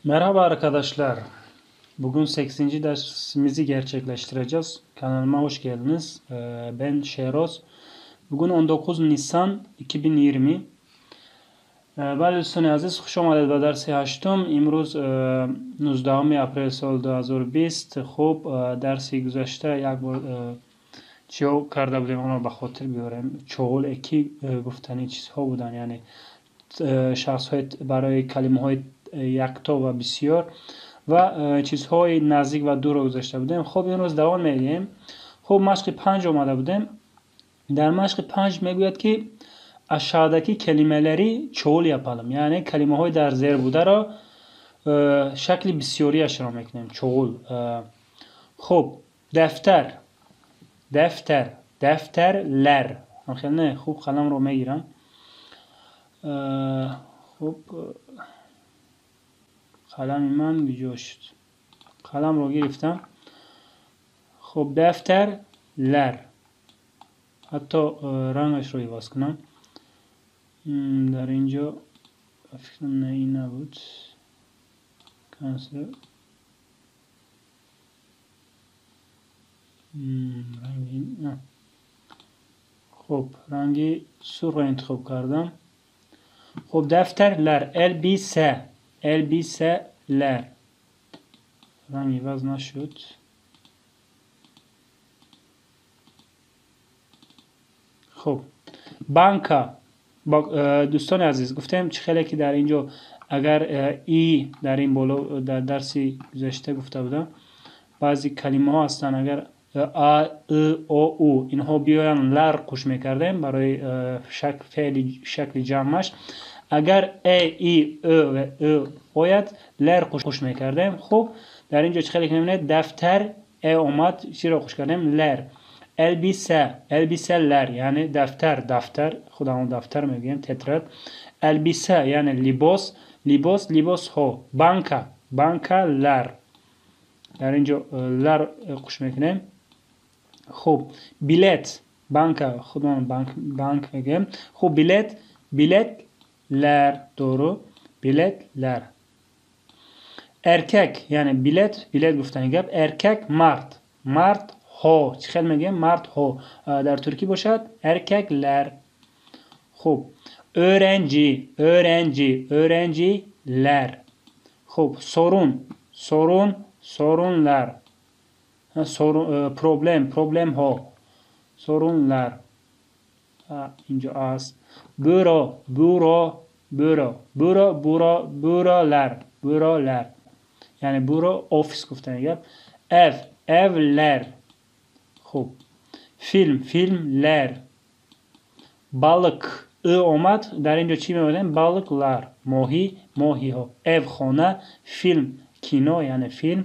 Merhaba arkadaşlar. Bugün 8. Dersimizi gerçekleştireceğiz. Kanalıma hoş geldiniz. Ben Şehroz. Bugün 19 Nisan 2020. Бале, дӯстони азиз, хуш омадед ба дарси ҳаштум. Имрӯз 19 апрели соли 2020. Хуб, дарси гузашта як бор чиҳо карда будем, онро ба хотир биёрем. Çoğul eki гуфтани чизҳо буданд, яъне шахсҳои барои калимаҳои якто ва бисёр ва чизҳои наздик ва дурро гузашта будем. Хуб, имрӯз давом медиҳем. Хуб, машқи панҷ омада будем. Дар машқи панҷ мегӯяд, ки aşağıdaki kelimeleri çoğul yapalım. Яъне калимаҳои дар зер бударо шакли бисёрияшро мекунем. Çoğul. Хуб, defter, defter, defterler. Хел не, хуб, қаламро мегирам. Хуб, қалами ман куҷо шуд? Қаламро гирифтам. Хуб, defterler. Ҳатто рангашро иваз кунам. Дар ин ҷо фикрам, не, ин набуд. Cancel. Ранги. Хуб, ранги сурхро интихоб кардам. Хуб, defterler, elbise, elbiseler. Ранг иваз нашуд. Хуб, banka. Дӯстони азиз, гуфтем, чӣ хеле ки дар ин ҷо агар и дар ин боло дар дарси гузашта гуфта будам, баъзе калимаҳо ҳастанд, агар а, ы, о, у инҳо биёянд, лар қуш мекардем барои феъли шакли ҷамъаш. Агар э, и, ы ва ы ояд, лер қуш мекардем. Хуб, дар ин ҷо чӣ хеле ки мебинед, defter э омад, чиро қуш кардем? Лер. Elbise, elbiseler, яъне дафтар, дафтар, худамон дафтар мегӯем, тетрадь. Elbise, яъне либос, либос, либосҳо. Banka, bankalar. Дар ин ҷо лар қуш мекунем. Хуб, bilet, banka, худамон банк, банк мегӯем. Хуб, bilet, biletler, doğru, biletler. Erkek, яъне билет, билет гуфтани гап. Erkek, мард, мард ҳо. Чӣ хел мегӯем? Мардҳо. Дар туркӣ бошад erkekler. Хуб, öğrenci, öğrenci, öğrenciler. Хуб, sorun, sorun, sorunlar. Problem, problemҳо, sorunlar. Инҷо аст. Büro, büro, büro, büro, büro, bürolar, bürolar. Яъне büro офис гуфтани гап. Ev, evler. Хуб, film, filmler. Balık, ы омад, дар ин ҷо чӣ меоядем? Balıklar, моҳӣ, моҳиҳо. Ev хона, film кино, яъне филм.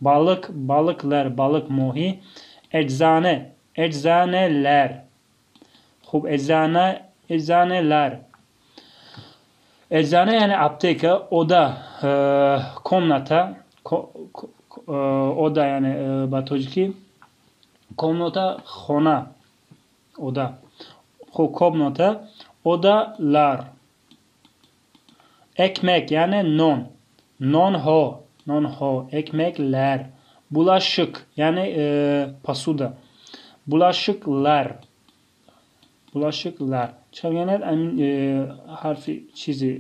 Balık, balıklar, balık моҳӣ. Eczane, eczaneler. Хуб, eczane, eczaneler. Eczane яъне аптека. Oda, комната, oda яъне ба тоҷикӣ комната, хона, oda. Хуб, комната, odalar. Ekmek, яъне нон, нонҳо, нонҳо, ekmekler. Bulaşık, яъне посуда, bulaşıklar, bulaşıklar. Чӣ мегӯянд? Ҳарфи чизи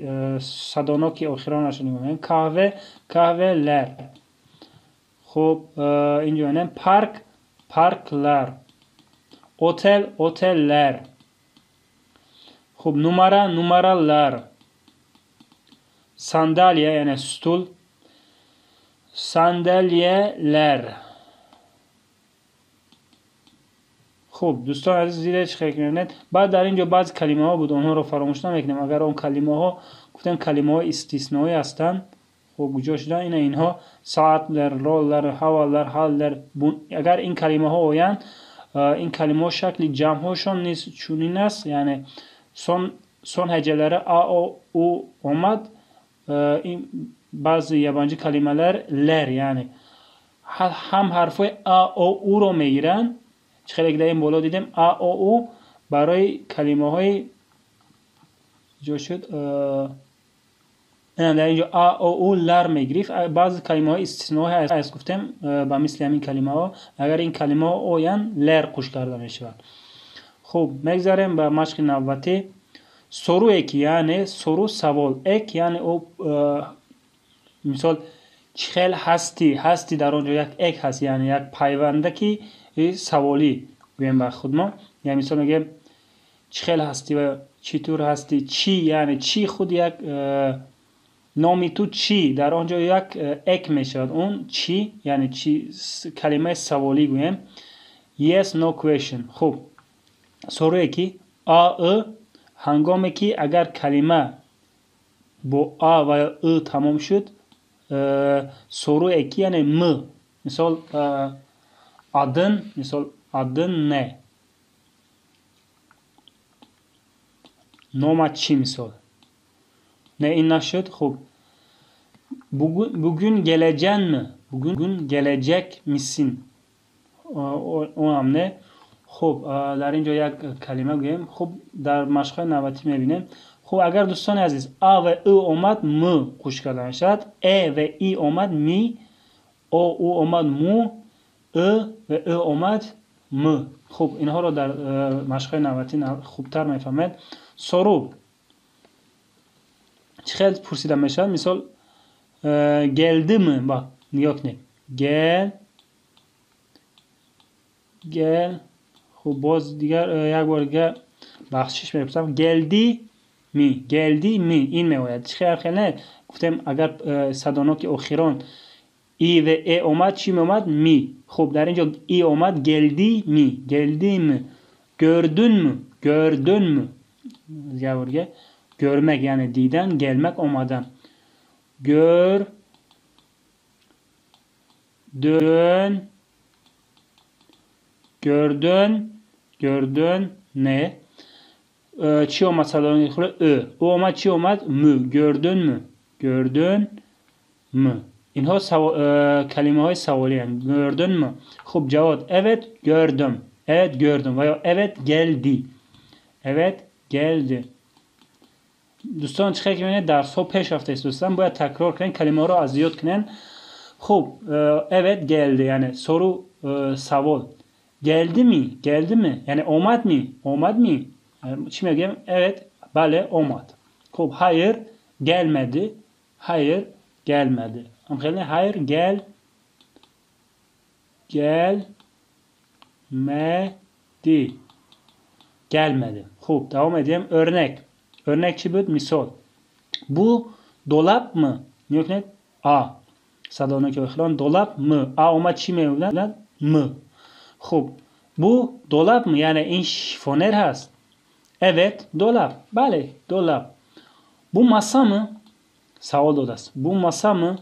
садоноки охиронашро нигоҳ мекунем. Kahve, kahveler. Хуб, инҷо мебинем park, parklar. Otel, oteller. Хуб, numara, numaralar. Sandalye, яъне стул, sandalyeler. Хуб, дӯстони азиз, дидед, чӣ хел мебинед? Баъд дар ин ҷо баъзе калимаҳо буд, онҳоро фаромӯш намекунем. Агар он калимаҳо, гуфтем, калимаҳои истисноӣ ҳастанд. Хуб, куҷо шуданд? Ина инҳо: saatler, roller, havalar, haller. Агар ин калимаҳо оянд, ин калимаҳо шакли ҷамъҳошон низ чунин аст, яъне son heceleri a, o, u омад, ин баъзе yabancı kelimeler ler, яъне ҳам ҳарфҳои а, о, у-ро мегиранд. Чӣ хеле ки дар ин боло дидем, а, о, у барои калимаҳои ҷо шуд. Дар инҷо а, о, у лар мегирифт. Баъзе калимаҳои истисноҳӣ ҳаст, гуфтем, ба мисли ҳамин калимаҳо. Агар ин калимаҳо оянд, лер қуш карда мешавад. Хуб, мегзарем ба машқи навбатӣ. Soru eki, яъне soru савол. Ek яъне ӯ, мисол, чӣ хел ҳастӣ? Ҳастӣ дар он ҷо як ek ҳаст, яъне як пайвандаки саволӣ гӯем ба худмо. Яъне мисол мегӯем чӣ хел ҳастӣ ва чӣ тур ҳастӣ? Чӣ, яъне чӣ худ як номи ту чӣ? Дар он ҷо як ek мешавад. Он чӣ, яъне чӣ калимаи саволӣ гӯем. Yes, no question. Хуб, soru eki а, ы ҳангоме ки агар калима бо а ва ё ы тамом шуд, soru eki яъне м. Мисол, adın, мисол, adın ne? Номат чӣ, мисол? Не, ин нашуд. Хуб, bugün geleceksin mi? Bugün gelecek misin? Онам не. Хуб, дар ин ҷо як калима гӯем. Хуб, дар машқҳои навбатӣ мебинем. Хуб, агар, дӯстони азиз, а ва ы омад, м қуш карда мешавад. Э ва и омад, ми. О, у омад, му. Ы ва ы омад, м. Хуб, инҳоро дар машқҳои навбатӣ хубтар мефаҳмед. Soru чӣ хел пурсида мешавад? Мисол, geldi mi? Ба нигоҳ кунед. Gel, gel. Хуб, боз дигар як бор дигар бахшиш мепурсам. Geldi mi? Geldi mi? Ин меояд. Чӣ хел хел не? Гуфтем, агар садоноки охирон и ва э омад, чӣ меомад? Ми. Хуб, дар ин ҷо и омад, geldi mi? Geldi mi? Gördün mü? Gördün mü? Як бор дигар. Görmek яъне дидан, gelmek омадан. Gör, dün, gördün, gördün ne? Чӣ омад садои хула? Ы. Ӯ омад, чӣ омад? Mü. Gördün mü? Gördün mü? Инҳо калимаҳои саволиянд. Gördün mü? Хуб, ҷавоб: evet, gördüm. Evet, gördüm ва ё evet, geldi. Evet, geldi. Дӯстон, чӣ хел ки мебинед, дарсҳо пеш рафта истодастанд, бояд такрор кунед, калимаҳоро аз ёд кунед. Хуб, evet, geldi, яъне soru, савол. Geldi mi? Geldi mi? Яъне омад ми? Омад ми? Чӣ мегӯем? Evet, бале, омад. Хуб, hayır, gelmedi. Hayır, gelmedi. Хеле hayır, gel, gelmedi. Gelmedi. Хуб, давом медиҳем. Örnek. Örnek чӣ буд? Мисол. Bu dolap mı? Нигоҳ кунед. А. Садоноки охирон dolap mı? А омад, чӣ меояд? М. Хуб, bu dolap mı? Яъне ин шифонер ҳаст? Evet, dolap. Бале, dolap. Bu masa mı? Савол додааст. Bu masa mı?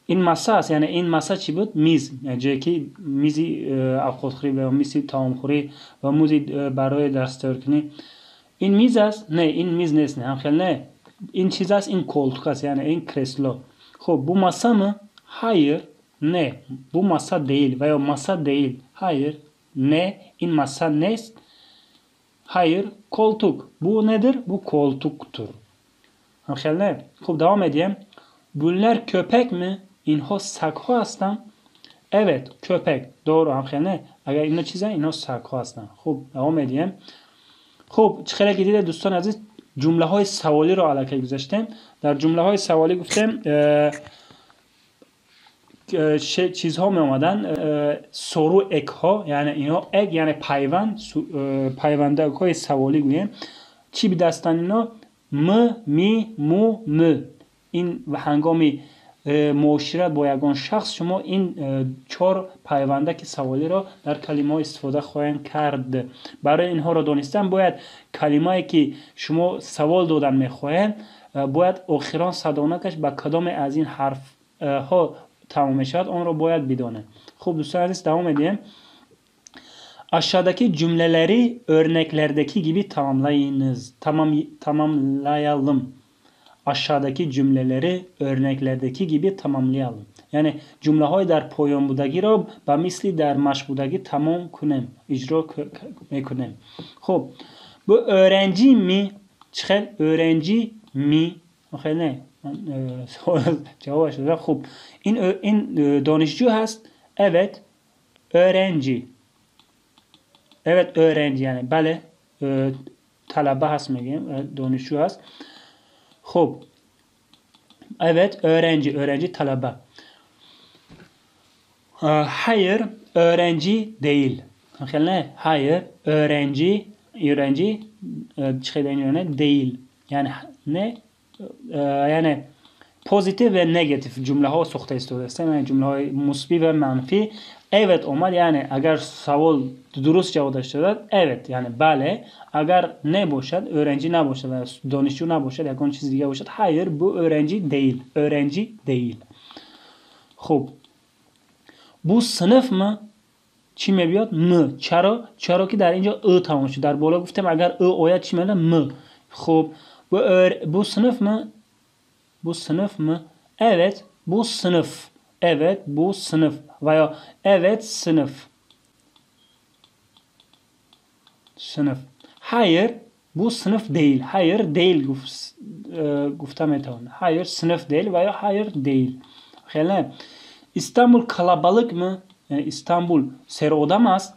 Ин маса аст, яъне ин маса чӣ буд? Миз, ҷое ки мизи авқотхӯрӣ ва мизи таомхӯрӣ ва мизи барои дарстайёркунӣ. Ин миз аст? Не, ин миз нест. Не, ҳамхел не. Ин чиз аст, ин koltuk аст, яъне ин кресло. Хуб, bu masa mı? Hayır, не. Bu masa değil ва ё masa değil. Hayır, не, ин маса нест. Hayır, koltuk. Bu nedir? Bu koltuktur. Ҳамхел не? Хуб, давом медиҳем. Bunlar köpek mi? Инҳо сагҳо ҳастанд? Evet, köpek. Doğru, ҳамхел не? Агар ино чизанд, инҳо сагҳо ҳастанд. Хуб, давом медиҳем. Хуб, чӣ хеле ки дидед, дӯстони азиз, ҷумлаҳои саволиро аллакай гузаштем. Дар ҷумлаҳои саволӣ гуфтем, чизҳо меомаданд, soru ekҳо, яъне инҳо ek, яъне пайванд, пайвандакҳои саволӣ гӯем. Чӣ бидастанд ино? М, ми, му, м. Ин ҳангоми муошират бо ягон шахс шумо ин чор пайвандаки саволиро дар калимаҳо истифода хоҳем кард. Барои инҳоро донистан бояд калимае ки шумо савол додан мехоҳед, бояд охирон садонакаш ба кадоме аз ин ҳарфҳо тамом мешавад, онро бояд бидонед. Хуб, дӯстони азиз, давом медиҳем. Aşağıdaki cümleleri örneklerdeki gibi tamamlayınız. Tamamlayalım. Aşağıdaki cümleleri örneklerdeki gibi tamamlayalım. Яъне ҷумлаҳои дар поёнбудагиро ба мисли дар машқбудагӣ тамом кунем, иҷро мекунем. Хуб, bu öğrenci mi? Чӣ хел? Öğrenci mi? Хел не? Ҷавобаш додам. Хуб, ин донишҷӯ ҳаст. Evet, öğrenci. Evet, öğrenci, яъне бале, талаба ҳаст мегӯем, донишҷӯ ҳаст. Хуб, evet, öğrenci, öğrenci талаба. Hayır, öğrenci değil. Хеле не? Hayır, öğrenci, öğrenci чӣ хел değil. Яъне не, яъне позитив ва негатив ҷумлаҳо сохта истодаст, яъне ҷумлаҳои мусбӣ ва манфӣ. Evet омад, яъне агар савол дуруст ҷавоб дошта бошад, evet, яъне бале. Агар не бошад, öğrenci набошад ва донишҷӯ набошад, ягон чизи дига бошад, hayır, bu öğrenci değil, öğrenci değil. Хуб, bu sınıf mı? Чӣ мебиёд? Mı. Чаро? Чаро ки дар ин ҷо ы тамом шуд. Дар боло гуфтем, агар ы ояд, чӣ меояд? Mı. Хуб, bu sınıf mı? Bu sınıf mı? Evet, bu sınıf. Evet, bu sınıf. Ва ё evet, sınıf. Sınıf. Hayır, bu sınıf değil. Hayır değil гуфта метавонад. Hayır, sınıf değil ва ё hayır değil. Хеле. İstanbul kalabalık mı? Яъне Истанбул серодам аст.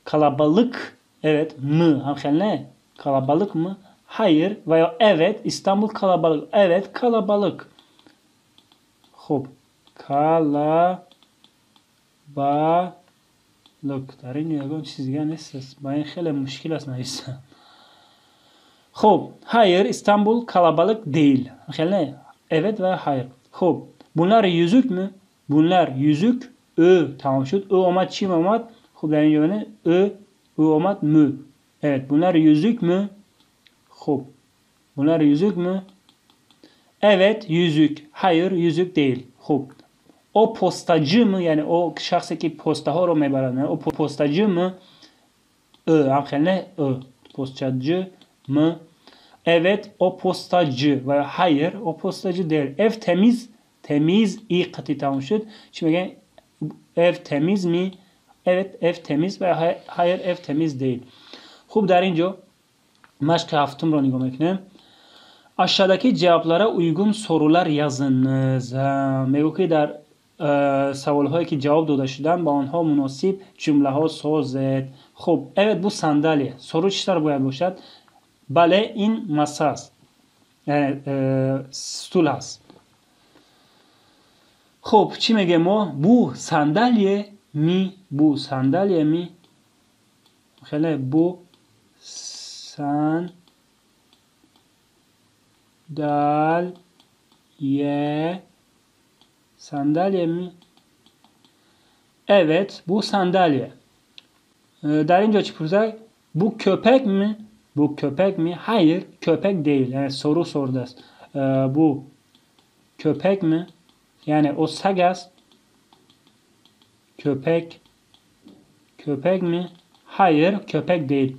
Kalabalık, evet, mı. Ҳам хеле не? Kalabalık mı? Hayır ва ё evet, İstanbul kalabalık. Evet, kalabalık. Хуб, калабалык. Дар ин ягон чиз дига нест. Ба ин хеле мушкил аст нависта. Хуб, hayır, İstanbul kalabalık değil. Хеле не? Evet ва hayır. Хуб, bunlar yüzük mü? Bunlar yüzük. Ы тамом шуд. Ы омад, чӣ омад? Хуб, дар ин ҷо бинед, ы, ы омад, mü. Evet, bunlar yüzük mü? Хуб, bunlar yüzük mü? Evet, yüzük. Hayır, yüzük değil. Хуб, o postacı mı? Яъне о шахсе ки постаҳоро мебарад, о postacı mı? Ы ҳам хеле не? Ы postacı mı? Evet, o postacı ва hayır, o postacı değil. Ev temiz, temiz и қатӣ тамом шуд. Чӣ мегӯем? Ev temiz mi? Evet, ev temiz ва hayır, ev temiz değil. Хуб, дар ин ҷо машқи ҳафтумро нигоҳ мекунем. Aşağıdaki cevaplara uygun sorular yazınız. Мегӯ ки дар саволҳое ки ҷавоб дода шуданд, ба онҳо муносиб ҷумлаҳо созед. Хуб, evet, bu sandalye. Soru чӣ тавр бояд бошад? Бале, ин маса аст, яъне стул аст. Хуб, чӣ мегӯем мо? Bu sandalye mi? Bu sandalye mi? Хеле, bu sandalye, sandalye mi? Evet, bu sandalye. Дар ин ҷо чӣ пурсад? Bu köpek mi? Bu köpek mi? Hayır, köpek değil. Яъне soru sorдааст. Bu köpek mi? Яъне о саг аст. Köpek, köpek mi? Hayır, köpek değil.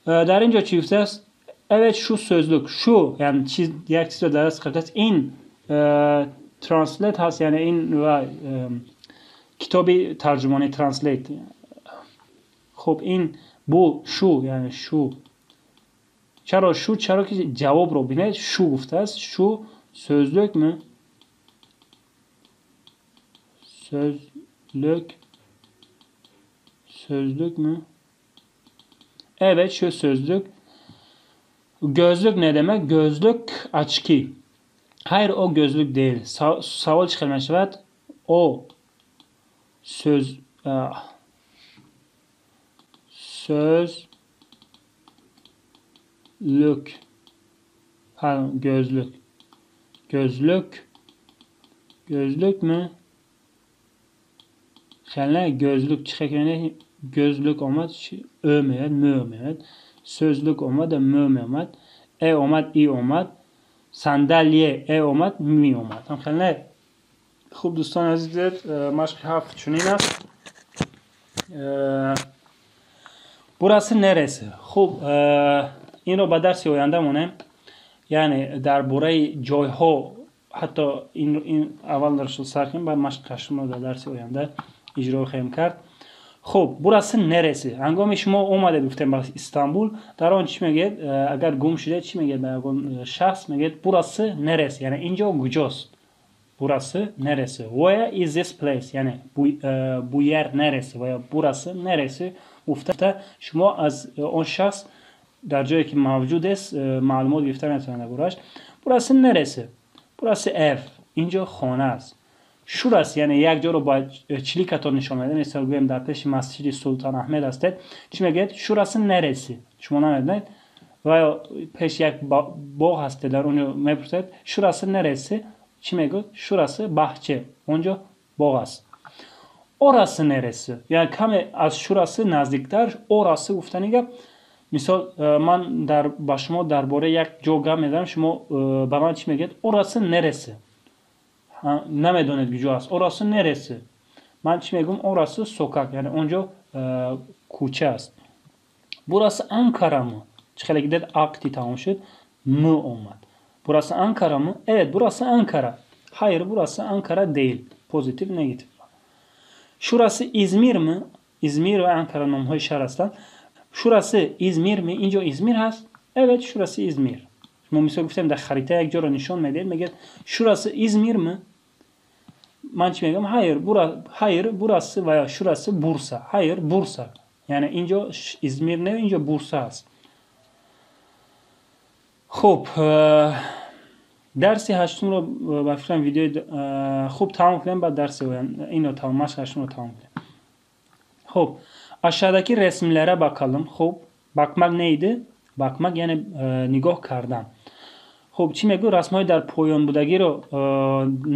Дар ин ҷо чӣ гуфтааст? Evet, şu sözlük. Şu, яъне чиз, як чизро дар даст гирифтааст. Ин translate ҳаст, яъне ин ва китоби тарҷумонӣ, translate. Хуб, ин bu, şu, яъне şu. Чаро şu? Чаро ки ҷавобро бинед, şu гуфтааст. Şu sözlük mü? Sözlük, sözlük mü? Evet, şu sözlük. Gözlük ne demek? Gözlük, очки. Hayır, o gözlük değil. Савол чӣ хел мешавад? О сөз, sözlük, pardon, gözlük, gözlük, gözlük mü? Хеле, gözlük чӣ хел gözlük омад, ө меояд, мө меояд. Sözlük омад, мө меомад. Э омад, и омад. Sandalye, э омад, mi омад. Ҳам хеле. Хуб, дӯстони азиз, дидед, машқи ҳафт чунин аст. Burası neresi? Хуб, инро ба дарси оянда монем. Яъне дар бораи ҷойҳо ҳатто ин аввал сар кунем, баъд машқи ҳаштумро дар дарси оянда иҷро хоҳем кард. Хуб, burası neresi? Ҳангоми шумо омадед, гуфтем, ба Истанбул, дар он чӣ мегӯед? Агар гум шудед, чӣ мегӯед ба ягон шахс? Мегӯед: "Burası neresi?" Яъне инҷо куҷост? Burası neresi? Where is this place? Яъне bu yer neresi ва ё burası neresi гуфта, шумо аз он шахс дар ҷое ки мавҷуд аст, маълумот гирифта метавонед дар борааш. Burası neresi? Burası ev. Инҷо хона аст. Şurası, яъне як ҷоро ба чиликатон нишон медиҳед. Мисол, гӯем, дар пеши масҷиди Султан Аҳмед ҳастед, чӣ мегӯед? Şurası neresi? Шумо намедонед ва ё пеши як боғ ҳастед, дар он ҷо мепурсед: "Şurası neresi?" Чӣ мегӯяд? Şurası bahçe. Он ҷо боғ аст. Orası neresi? Яъне каме аз şurası наздиктар orası гуфтани гап. Мисол, ман ба шумо дар бораи як ҷо гап мезанам, шумо ба ман чӣ мегӯед? Orası neresi? Намедонед куҷо аст. Orası neresi? Ман чӣ мегӯям? Orası sokak, яъне он ҷо кӯча аст. Burası Ankara mı? Чӣ хеле дидед, а қити тамом шуд, mı омад. Burası Ankara mı? Evet, burası Ankara. Hayır, burası Ankara değil. Pozitif, negatif. Şurası İzmir mi? İzmir ва Анкара номҳои шаҳр ҳастанд. Şurası İzmir mi? Инҷо Измир ҳаст? Evet, şurası İzmir. Шумо, мисол, гуфтем, дар харита як ҷоро нишон медиҳед, мегӯяд: "Şurası İzmir mi?" Ман чӣ мегӯям? Hayır, hayır, burası ва ё şurası Bursa. Hayır, Bursa. Яъне инҷо Измир не, инҷо Бурса аст. Хуб, дарси ҳаштумро, ба фикрам, видеои хуб тамом кунем, баъд дарси инро тамом, машқи ҳаштумро тамом кунем. Хуб, aşağıdaki resimlere bakalım. Хуб, bakmak neydi? Bakmak яъне нигоҳ кардан. Хуб, чӣ мегӯ? Расмҳои дар поён будагиро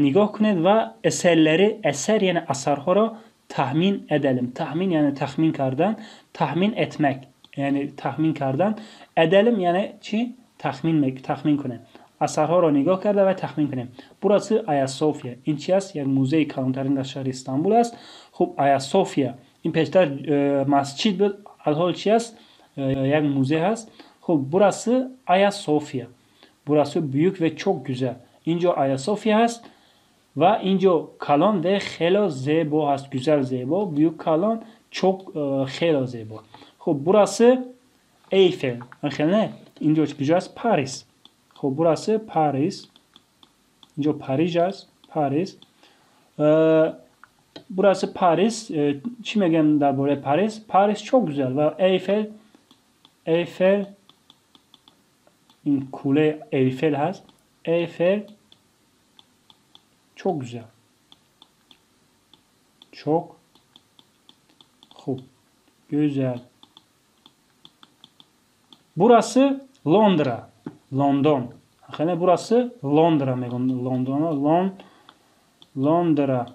нигоҳ кунед ва eserleri, eser яъне асарҳоро tahmin edelim. Tahmin яъне тахмин кардан, tahmin etmek яъне тахмин кардан, edelim яъне чӣ? Тахмин кунем. Асарҳоро нигоҳ карда ва тахмин кунем. Burası Ayasofya. Ин чи аст? Як музеи калонтарин дар шаҳри Истанбул аст. Хуб, Аясофия ин пештар масҷид буд, алҳол чи аст? Як музей ҳаст. Хуб, burası Ayasofya. Burası büyük ve çok güzel. Инҷо Аясофия ҳаст ва инҷо калон ва хело зебо ҳаст. Güzel, зебо, büyük, калон, çok, хело зебо. Хуб, burası Eyfel. Хел не? Инҷо куҷо аст? Парис. Хуб, burası Paris. Инҷо Париж аст. Парис. Burası Paris. Чӣ мегӯям дар бораи Парис? Paris çok güzel ва Eyfel, Eyfel ин кӯлаи Эйфел ҳаст. Эйфел çok güzel. Çok хуб, güzel. Burası Londra. Лондон. Хеле, burası Londra мегӯям. Лондон, Londra.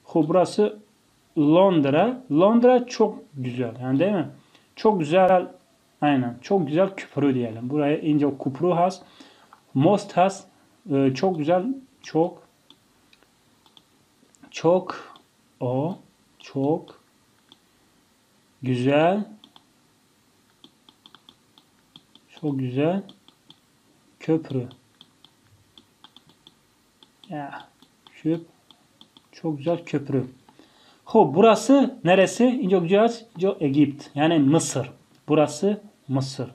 Хуб, burası Londra. Londra çok güzel. Yani, değil mi? Çok güzel. Aynen. Çok güzel köprü diyelim. Buraya ince köprü has. Most has. Çok güzel. Çok çok o çok güzel, çok güzel köprü. Ya, çok güzel köprü. Хуб, burası neresi? Инҷо куҷо аст? Инҷо Egypt, яъне Миср. Burası Mısır.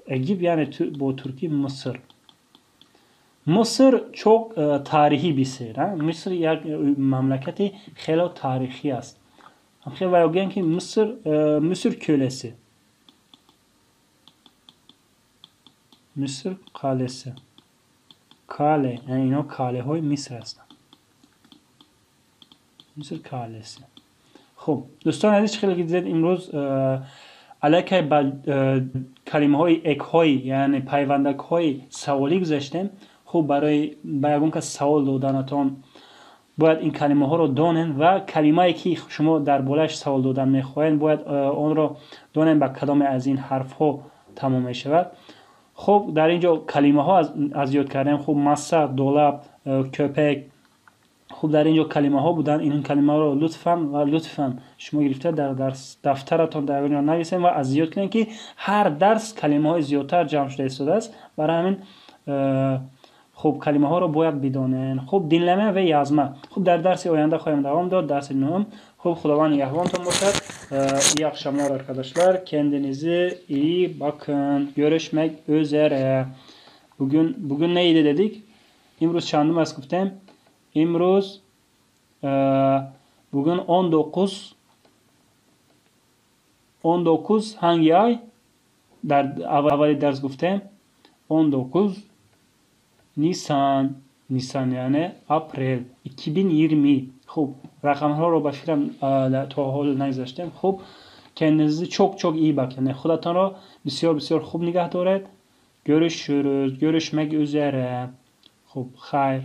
Egypt яъне бо туркӣ Миср. Миср çok tarihi bir şehir. Миср як мамлакати хело таърихӣ аст. Ва гӯянд, ки Миср, Миср көлesi. Миср қалеси. Kale, яъне ино калеҳои Миср ҳастанд. Миср қалеси. Хуб, дӯстони азиз, чӣ хеле ки дидед, имрӯз аллакай ба калимаҳои ek ҳои, яъне пайвандакҳои саволӣ гузаштем. Хуб, барои ба ягон кас савол доданатон бояд ин калимаҳоро донем ва калимае ки шумо дар болааш савол додан мехоҳед, бояд онро донем, ба кадоме аз ин ҳарфҳо тамом мешавад. Хуб, дар ин ҷо калимаҳо аз ёд кардем. Хуб, masa, dolap, köpek. Хуб, дар ин ҷо калимаҳо буданд. Ин калимаҳоро лутфан ва лутфан шумо гирифта дар дафтаратон дар ягон ҷо нависем ва аз ёд кунем, ки ҳар дарс калимаҳои зиёдтар ҷамъ шуда истодааст. Барои ҳамин, Хуб, калимаҳоро бояд бидонед. Хуб, dinleme ve yazma. Хуб, дар дарси оянда хоҳем давом дод, дарси нуҳум. Хуб, Худованд нигаҳбонтон бошад. İyi akşamlar arkadaşlar. Kendinize iyi bakın. Görüşmek üzere. Bugün neydi dedik? Имрӯз чандум аст гуфтем? Имрӯз bugün 19, 19 hangi ay? Дар аввали дарс гуфтем, 19 Nisan, Nisan, яъне апрел 2020. Хуб, рақамҳоро ба фикрам то ҳол нагузаштем. Хуб, kendinize çok çok iyi bakın, яъне худатонро бисёр бисёр хуб нигоҳ доред. Görüşürüz. Görüşmek üzere. Хуб, хайр.